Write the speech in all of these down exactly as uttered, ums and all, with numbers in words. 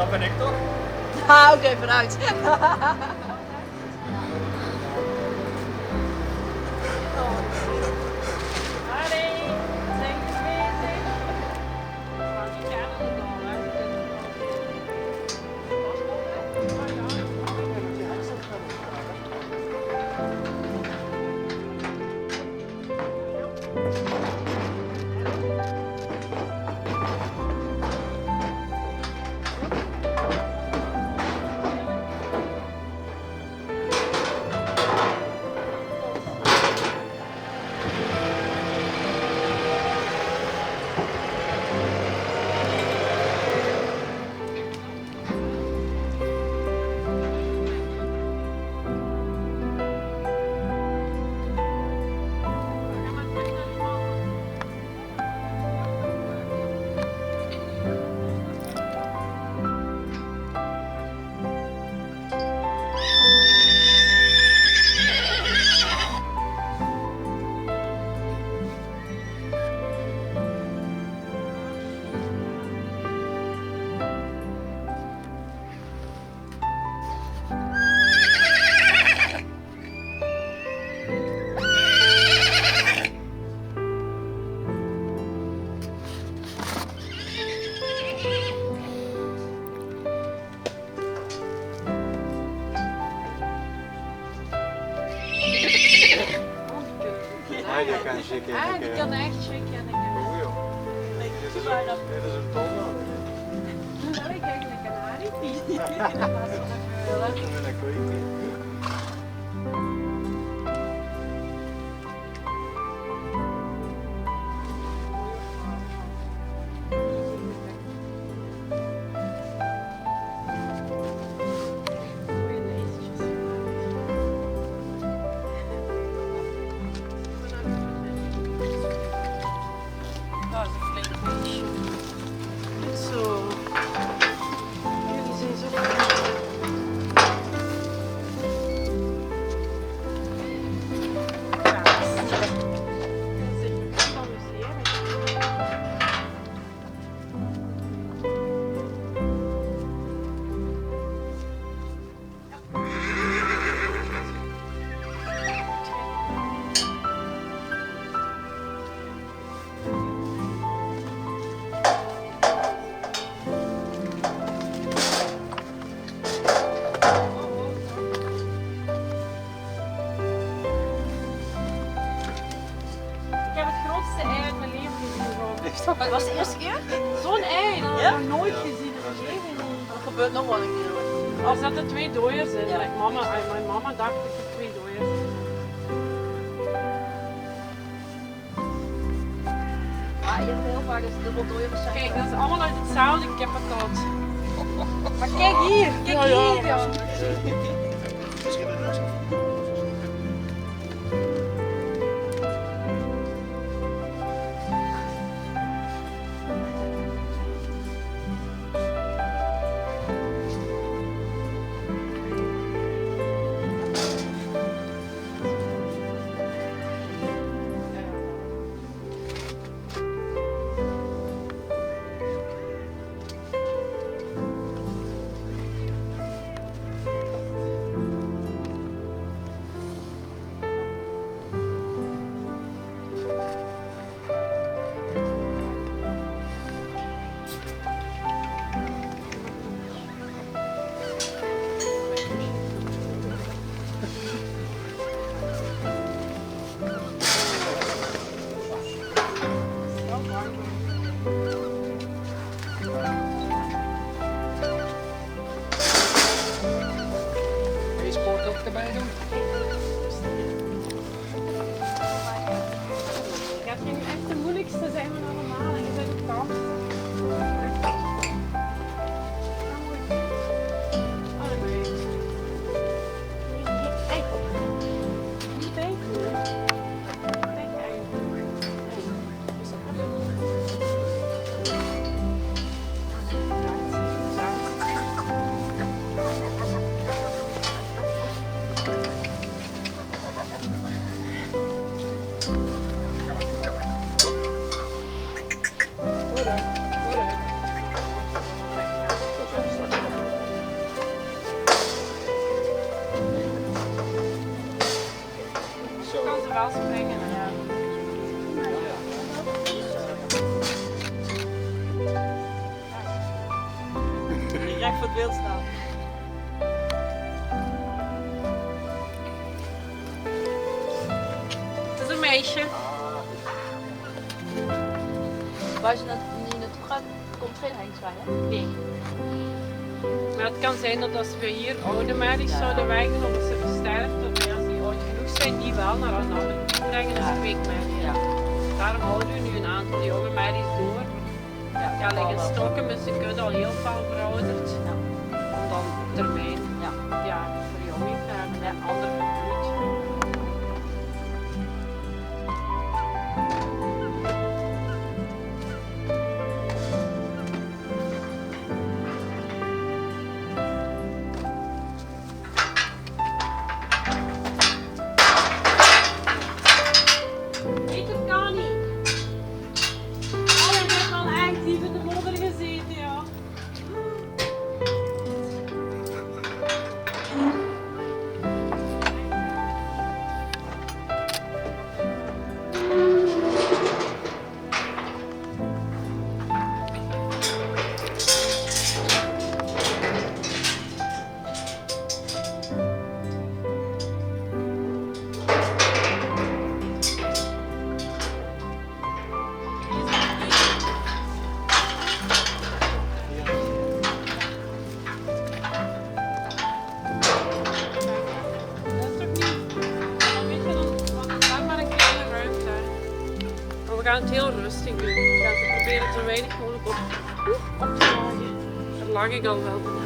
Dat ben ik toch? Ah, oké, vooruit. Ah, die kan sjikke. Ah, die kan echt sjikke. Oei, joh. Dit is een, dit is een ton. Dat is eigenlijk een kanarie. Dat is wel een koeie. Dat is een flink beestje. Zo. Jullie zijn zo fijn. Ja, dat is, dat is echt een museum. Ik heb het grootste ei uit mijn leven gezien, Rob. Echt? Het was de eerste keer? Zo'n ei, dat had ik nog nooit gezien in mijn leven niet. Dat gebeurt nog wel een keer, hoor. Er zaten twee dooiers in. Ja. Like, mama, eh, mijn mama dacht dat er twee dooiers in zaten. Ah, je hebt heel vaak dus dubbel dooiers zijn. Kijk, dat is allemaal uit hetzelfde kippenkot. Maar kijk hier, kijk hier. Ja, ja. Deze poort ook erbij doen. Gaat nu echt de moeilijkste zijn van allemaal. En je bent op kans. Oh, nee. Hey. Niet denken. Denk eigenlijk. Afspringen, ja. Ik krijg voor het beeld staan. Het is een meisje. Waar ze net niet in het gat komt geen Heinz bij, hè? Nee. Maar het kan zijn dat als we hier oude merries zouden weigeren, omdat ze versterft, dat als die oud genoeg zijn, die wel naar een andere toe brengen, dus kweekmerrie. Ja. Daarom houden we nu een aantal jonge merries door. Ja, liggen stokken, maar ze kunnen al heel veel verouderd. Ja. En dan termijn, ja, verjonging hebben en ander bloed. Beter kan niet. Oh, ik heb wel echt diep in de modder gezeten, ja. Dat is toch niet. Dan weet je dan, want het is maar een kleine ruimte. Maar we gaan het heel rustig doen. We gaan het proberen zo weinig mogelijk op, oeh, op te jagen. Daar lag ik al wel bijna.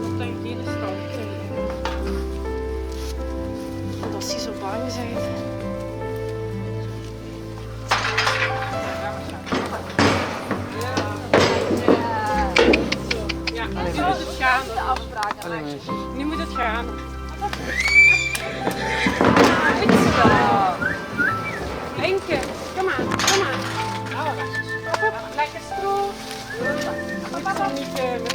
Dat denk ik hier de stand krijgen. Want als die zo bang zijn. Ja, nu moet het gaan. Nu moet het gaan. Linke, kom aan, kom aan. Lekker stroef. Niet zo niet, eh,